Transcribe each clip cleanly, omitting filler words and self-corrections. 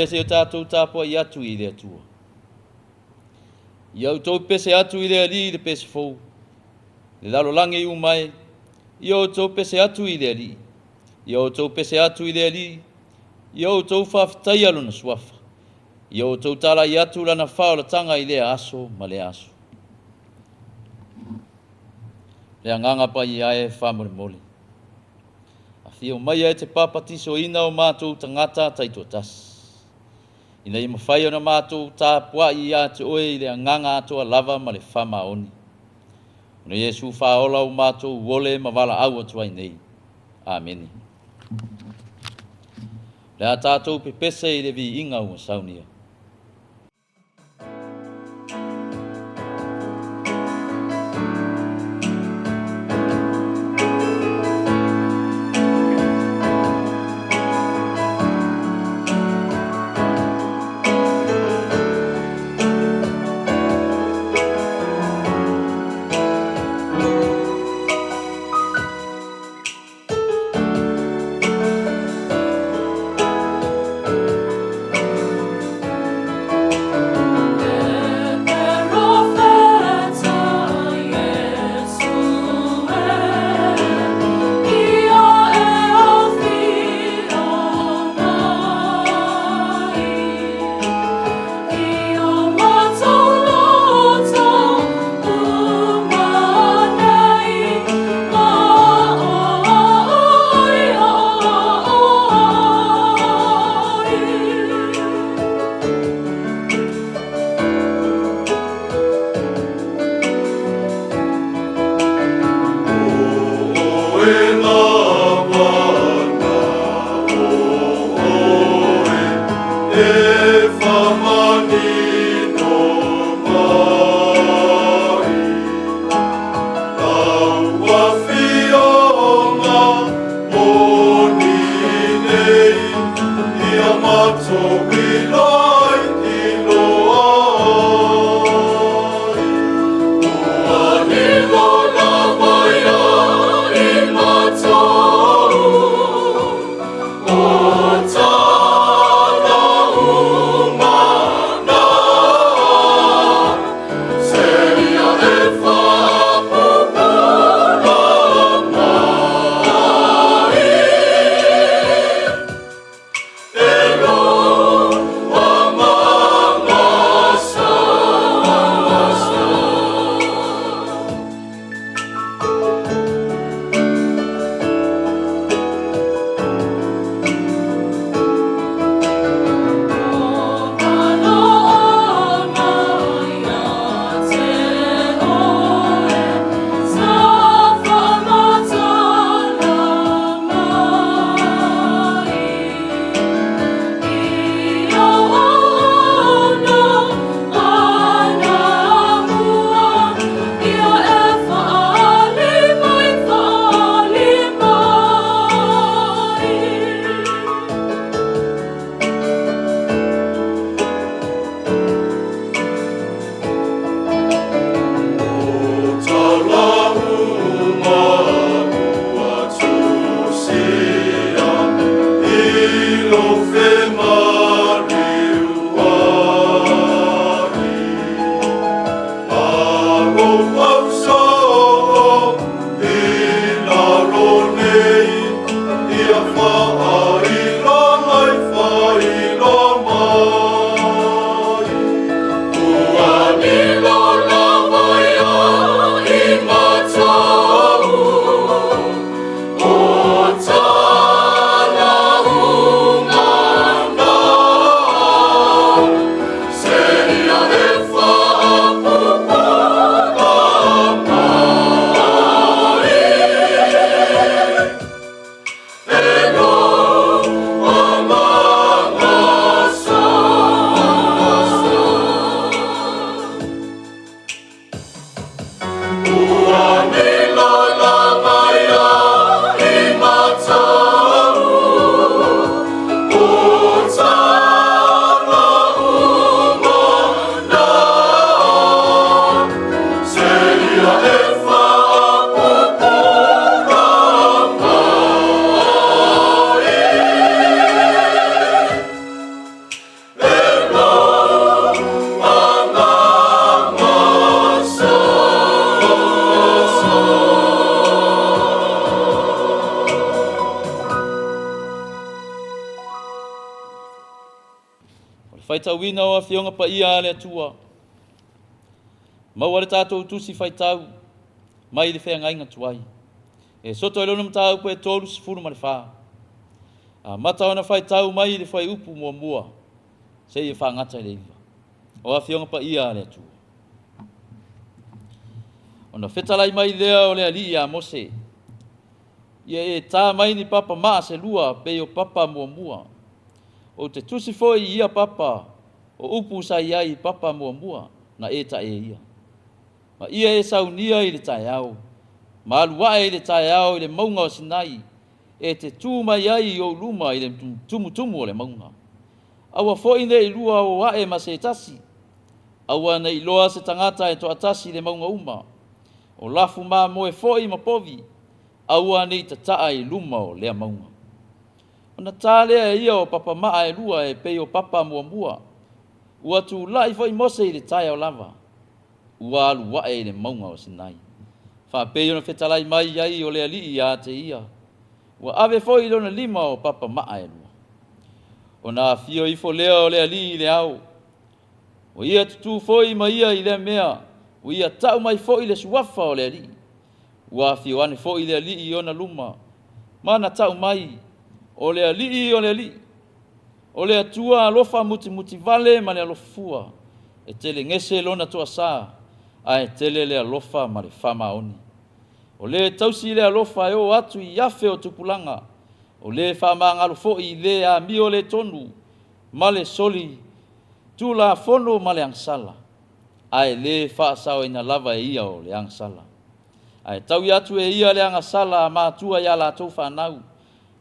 maia se i o tatou tapuai atu i le Atua. Ia outou pese atu i le Alii i le pese fou, le lalolagi uma e, ia outou pese atu i le Alii. Ia outou pese atu i le Alii, ia outou faafetaia lona suafa. Ia outou talai atu lana faaolataga i lea aso ma lea aso. Le Agaga Paia e faamolemole. Afio maia e te papatisoina o matou tagata taitoatasi, ina ia mafai ona matou tapuai ia te oe i le agaga atoa lava ma le faamaoni. Ona Iesu faaola o matou ole ma valaau atu ai nei. Amene. Le a tatou pepese i le viiga ua saunia. faitauina o Afioga Paia a le Atua. Maua le tatou tusi faitau mai le feagaiga tuai. E soto i lona mataupu e 34. Amata ona faitau mai i le fuaiupu muamua seia faagata i le 9. O Afioga Paia a le Atua. Ona fetalai mai lea o le Alii ia Mose, Ia e ta mai ni papa maa se lua pei o papa muamua. Ou te tusi foi i ia papa o upu sa i ai i papa muamua na e taeia. Ma ia e saunia i le taeao, ma alu ae i le taeao i le mauga o Sinai, e te tu mai ai i ou luma i le tumutumu o le mauga. Aua foi ne i lua o ae ma se tasi, aua ne i iloa se tagata e toatasi i le mauga uma. O lafu mamoe foi ma povi, aua ne i tataa i luma o lea mauga. Ona ta lea e ia o papa maa e lua e pei o papa muamua. Ua tulai foi Mose i le taeao lava, ua alu ae i le mauga o Sinai. Faapei ona fetalai mai ai o le Alii ia te ia, ua ave foi i lona lima o papa maa e lua. Ona afio ifo lea o le Alii i le ao, ua ia tutū foi ma ia i lea mea, ua ia tau mai foi le suafa o le Alii. Ua afio ane foi le Alii i ona luma, ma na tau mai, O le Alii, o le Alii, o le Atua alofa mutimutivale ma le alofafua, e telegese lona toasā, ae tele le alofa ma le faamaoni. O le tausi le alofa e oo atu i afe o tupulaga, o le faamagalo foi i le amio le tonu ma le soli tulafono ma le agasala, ae le faasaoina lava e ia o le agasala. Ae taui atu e ia le agasala a matua iā latou fanau,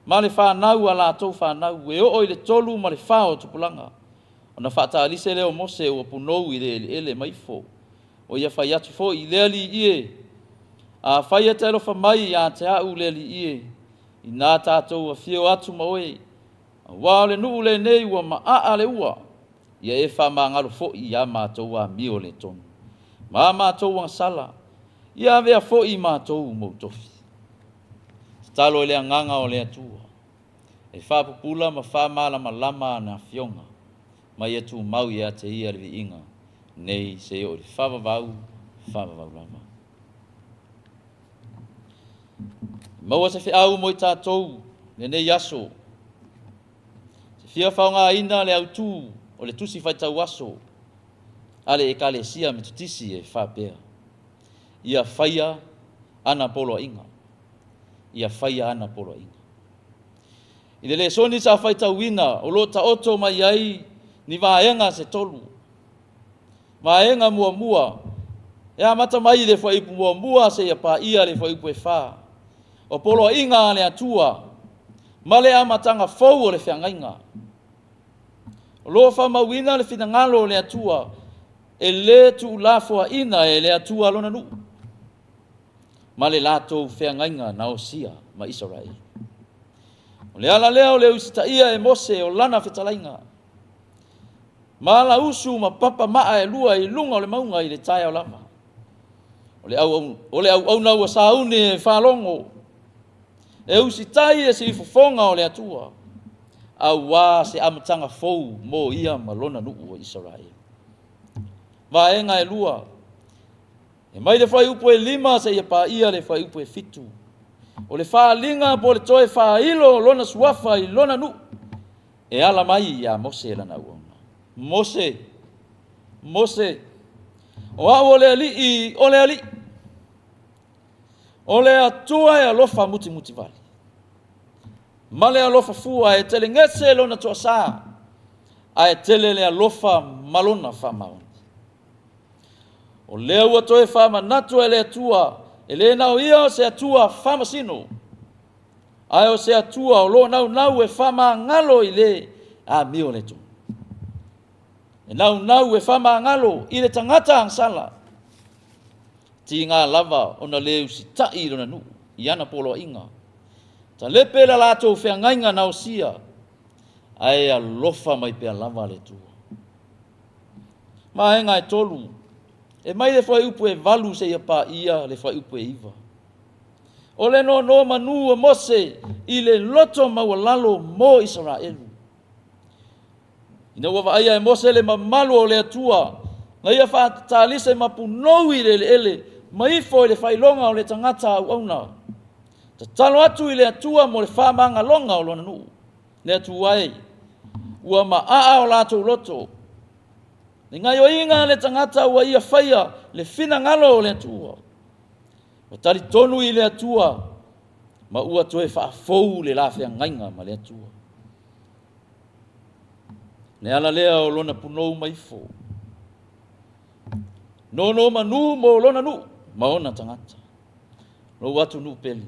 ma le fanau a latou fanau, e oo i le tolu ma le fa o tupulaga. Ona faatalise lea o Mose ua punou i le eleele ma ifo. O ia fai atu foi i le Alii e, Afai e te alofa mai ia te au le Alii e, inā tatou afio atu ma oe, aua o le nuu lenei ua maaa le ua, ia e faamagalo foi iā matou amio le tonu, ma a matou agasala, ia avea foi matou mou tofi. Tatalo i le Agaga o le Atua, e faapupula ma faamalamalama ana Afioga, ma ia tumau ia te Ia le viiga, nei seia oo i le faavavau, faavavau lava. E maua se feau mo i tatou lenei aso, se fia faaaogaina le autu o le tusi faitau aso a le Ekalesia Metotisi e faapea, Ia faia ana poloaiga. Ia faia ana poloaiga. I le lesoni sa faitauina, o lo o taoto mai ai ni vaega se tolu. Vaega muamua, e amata mai i le fuaiupu muamua seia paia le fuaiupu e fa. O poloaiga a le Atua ma le amataga fou o le feagaiga. O lo o faamauina le finagalo o le Atua e le tuulafoaina e le Atua lona nuu ma le latou feagaiga na osia ma Isaraelu. O le ala lea o le usitaia e Mose o lana fetalaiga, ma alausu ma papa maa e lua i luga o le mauga i le taeao lava. O le auauna ua sauni e faalogo, e usitai e siufofoga o le Atua, auā se amataga fou mo ia ma lona nuu o Isaraelu. Vaega e lua, e mai le fuaiupu e 5 seia paia le fuaiupu e 7. O le faaaliga po o le toe faailo o lona suafa i lona nuu e ala mai ia Mose lana auauna. Mose, Mose, o au o le Alii, o le Alii, o le Atua e alofa mutimutivale, ma le alofa fua e telegese lona toasā, ae tele le alofa ma lona faamaoni. O lea ua toe faamanatu e le Atua, e le na o ia o se Atua faamasino, ae o se Atua o lo o naunau e faamagalo i le amio le tonu. E naunau e faamagalo i le tagata agasala, tiga lava ona le usitai i lona nuu i ana poloaiga. Talepe le latou feagaiga na osia, ae alofa mai pea lava le Atua. Vaega e tolu, e mai le fuaiupu e 8 seia paia le fuaiupu e 9. O le nonomanu o Mose i le loto maualalo mo Isaraelu. Ina ua vaaia e Mose le mamalu o le Atua, na ia faatatalise ma punou i le eleele, ma ifo i le faailoga o le tagata auauna. Tatalo atu i le Atua mo le faamagaloga o lona nuu. Le Atua e, ua maaa o latou loto. Le gaioiga a le tagata ua ia faia le finagalo o le Atua. Ua talitonu i le Atua ma ua toe faafou le la feagaiga ma le Atua. Le ala lea o lona punou ma ifo. Nono manu mo lona nuu ma ona tagata. Lou atunuu pele.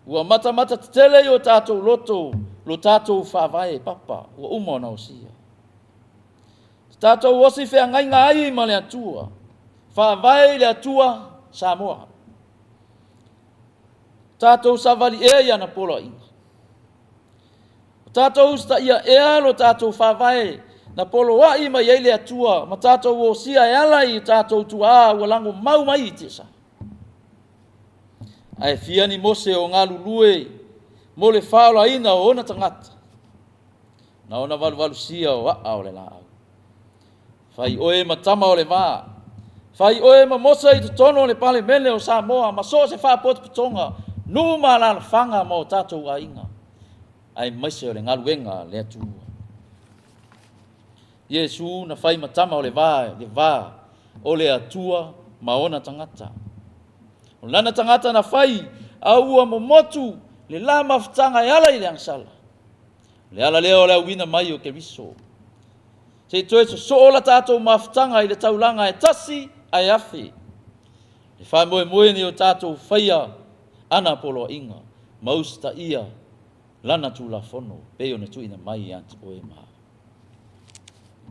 Ua matamata tetele i o tatou loto lo tatou faavae papa ua uma ona osia. Tatou osi feagaiga ai ma le Atua. Faavae i le Atua Samoa. Tatou savali ea i ana poloaiga. O tatou usitaia ea lo tatou faavae na poloai mai ai le Atua ma tatou osia e ala i tatou tuaa ua lagomau mai i tiasa. Ae fia ni Mose o galulue mo le faaolaina o ona tagata na ona valuvalusia o aa o le laau. Fai oe ma tama o le va, fai oe ma Mose i totonu o le Palemene o Samoa ma so o se faapotopotoga, nuu ma alaalafaga ma o tatou aiga, aemaise o le galuega a le Atua. Iesu na fai ma tama o le va, le va o le Atua ma ona tagata. O lana tagata na fai, a ua momotu le la mafutaga e ala i le agasala. O le ala lea o le auina mai o Keriso. Se i toe sosoo la tatou mafutaga i le taulaga e tasi ae afe. E faamoemoe ni o tatou faia ana poloaiga ma usitaia lana Tulafono pei ona tuuina mai ia te oe ma au.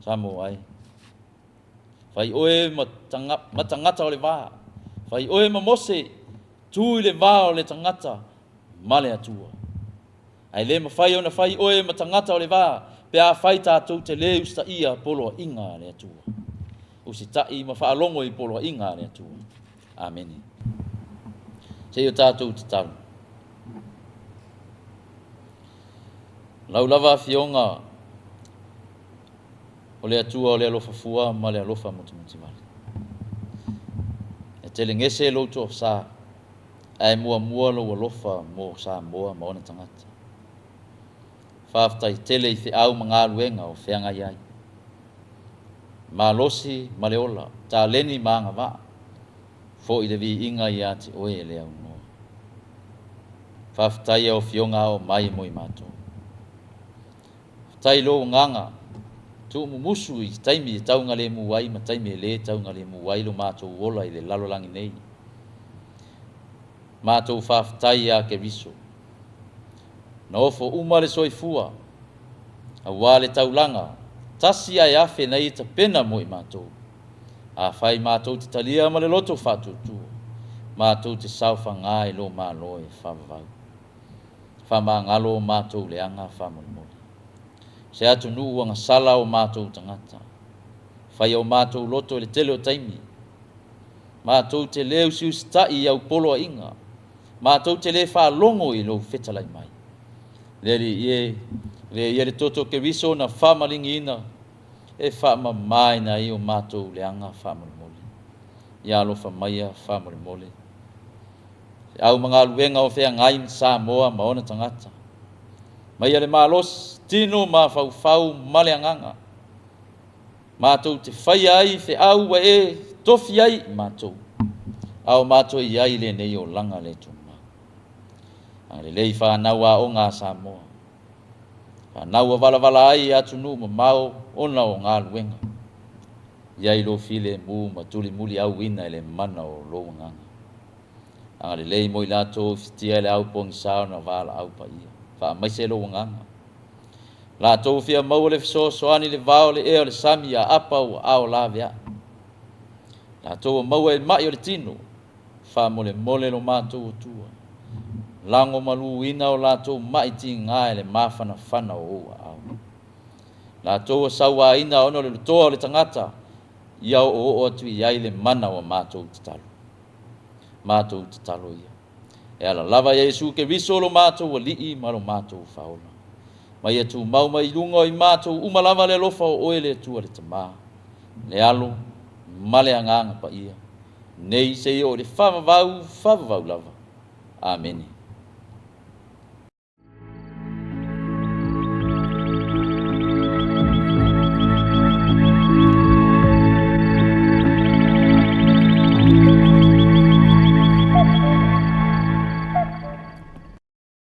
Samoa e, fai oe ma tagata o le va, fai oe ma Mose, tu i le va o le tagata ma le Atua. Ae le mafai ona fai oe ma tagata o le va, pe afai tatou te le usitaia poloaiga a le Atua. Usitai ma faalogo i poloaiga a le Atua. Amene. Se i o tatou tatalo. Lau lava afioga o le Atua o le alofa fua ma le alofa mutimutivale. E telegese lou toasa, ae muamua lou alofa mo Samoa ma ona tagata. Faafetai tele i feau ma galuega o feagai ai. Malosi ma le ola, taleni ma agavaa, foi le viiga ia te oe e le aunoa. Faafetai au afioga ao mai mo i matou. Faafetai lou agaga, tuumumusu i taimi e taugalemu ai ma taimi e le taugalemu ai lo matou ola i le lalolagi nei. Matou faafetai ia Keriso. Na ofo uma le soifua, aua le taulaga, tasi ae afe nei tapena mo i matou. Afai matou te talia ma le loto faatuatua, matou te saofaga i lo Malo e faavavau. Faamagalo o matou leaga faamolemole. Se atunuu ua gasala o matou tagata. Fai o matou loto i le tele o taimi. Matou te le usiusitai i au poloaiga. Matou te le faalogo i lou fetalai mai. Le Alii e, le ia le toto o Keriso na faamaligiina, e faamamaina ai o matou leaga faamolemole. Ia alofa maia faamolemole. Feau ma galuega o feagai ma Samoa ma ona tagata. Maia le malosi, tino mafaufau ma le agaga. Matou te faia ai feau ua e tofi ai i matou, a o matou i ai i lenei olaga le tumau. Agalelei fanau aoga a Samoa. Fanau ua valavala ai i atunuu mamao ona o galuega. Iai lou filemu ma tulimuli auina i le mana o lou agaga. Agalelei mo i latou i fitia i le au pogisa ona valaau paia. Faamaise lou agaga. Latou fia maua le fesoasoani i le vao o le ea o le sami a apa ua ao laveai. Latou ua maua e mai o le tino, faamolemole lo matou Atua. Lago maluina o latou mai tiga e le mafanafana o ou aao. Latou ua sauaina ona o le lotoa o le tagata, ia oooo atu i ai le mana o matou tatalo. Matou tatalo ia. E ala lava ia Iesu Keriso lo matou Alii ma lo matou Faaola. Ma ia tumau mai i luga o i matou uma lava le alofa o Oe le Atua le Tama, le Alo ma le Agaga Paia, nei seia oo i le faavavau faavavau lava. Amene.